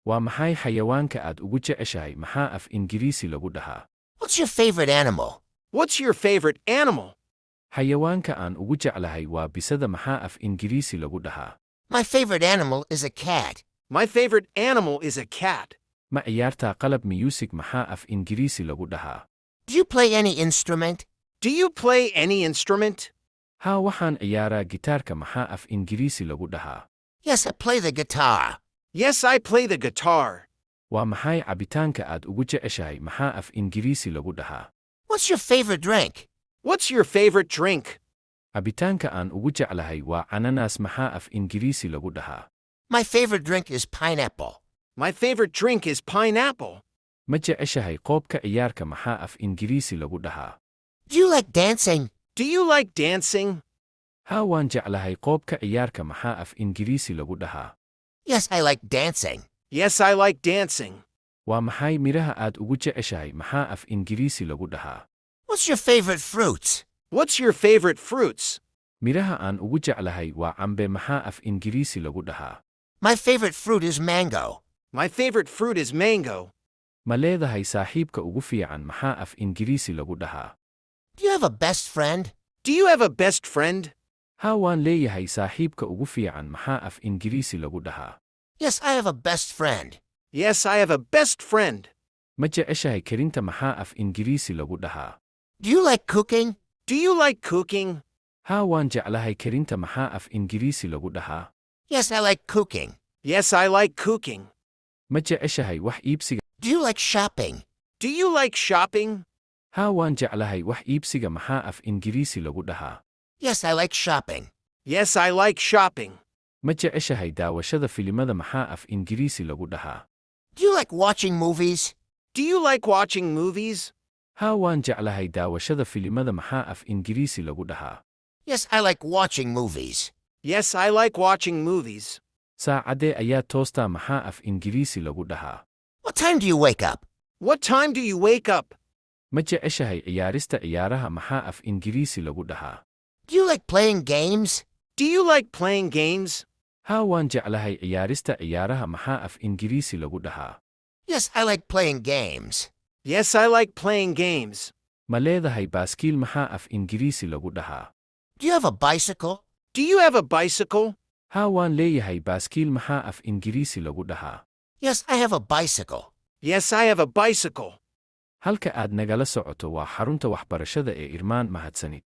Waa maxay xayawaanka aad ugu jeceshahay? Maxaa af Ingiriisi lagu dhahaa? What's your favorite animal? What's your favorite animal? Xayawaanka aan ugu jeclahay waa bisada. Maxaa af Ingiriisi lagu dhahaa? My favorite animal is a cat. My favorite animal is a cat. Ma ciyaartaa qalab miyuusig? Maxaa af Ingiriisi lagu dhahaa? Do you play any instrument? Do you play any instrument? Haa, waxaan ciyaaraa gitaarka. Maxaa af Ingiriisi lagu dhahaa? Yes, I play the guitar. Yes, I play the guitar. Waa maxay cabitaanka aad ugu jeceshahay? Maxaa af Ingiriisi lagu dhahaa? What's your favorite drink? What's your favorite drink? Cabitaanka aan ugu jeclahay waa cananaas. Maxaa af Ingiriisi lagu dhahaa? My favorite drink is pineapple. My favorite drink is pineapple. Ma jeceshahay qoobka ciyaarka? Maxaa af Ingiriisi lagu dhahaa? Do you like dancing? Do you like dancing? Haa, waan jeclahay qoobka ciyaarka. Maxaa af Ingiriisi lagu dhahaa? Yes, I like dancing. Yes, I like dancing. Waa maxay midhaha aad ugu jeceshahay? Maxaa af Ingiriisi lagu dhahaa? What's your favorite fruits? What's your favorite fruits? Midhaha aan ugu jeclahay waa cambe. Maxaa af Ingiriisi lagu dhahaa? My favorite fruit is mango. My favorite fruit is mango. Ma leedahay saaxiibka ugu fiican? Maxaa af Ingiriisi lagu dhahaa? Do you have a best friend? Do you have a best friend? Haa, waan leeyahay saaxiibka ugu fiican. Maxaa af Ingiriisi lagu dhahaa? Yes, I have a best friend. Yes, I have a best friend. Ma jeceshahay karinta? Maxaa af Ingiriisi lagu dhahaa? Do you like cooking? Do you like cooking? Haa, waan jeclahay karinta. Maxaa af Ingiriisi lagu dhahaa? Yes, I like cooking. Yes, I like cooking. Ma jeceshahay wax iibsiga? Do you like shopping? Do you like shopping? Haa, waan jeclahay wax iibsiga. Maxaa af Ingiriisi lagu dhahaa? Yes, I like shopping. Yes, I like shopping. Ma jeceshahay daawashada filimada? Maxaa af Ingiriisi lagu dhahaa? Do you like watching movies? Do you like watching movies? Haa, waan jeclahay daawashada filimada. Maxaa af Ingiriisi lagu dhahaa? Yes, I like watching movies. Yes, I like watching movies. Saacadee ayaad toostaa? Maxaa af Ingiriisi lagu dhahaa? What time do you wake up? What time do you wake up? Ma jeceshahay ciyaarista ciyaaraha? Maxaa af Ingiriisi lagu dhahaa? Do you like playing games? Do you like playing games? Haa, waan jeclahay ciyaarista ciyaaraha. Maxaa af Ingiriisi lagu dhahaa? Yes, I like playing games. Yes, I like playing games. Ma leedahay baaskiil? Maxaa af Ingiriisi lagu dhahaa? Do you have a bicycle? Do you have a bicycle? Haa, waan leeyahay baaskiil. Maxaa af Ingiriisi lagu dhahaa? Yes, I have a bicycle. Yes, I have a bicycle. Halka aad nagala socoto waa xarunta waxbarashada ee Irmaan. Mahadsanid.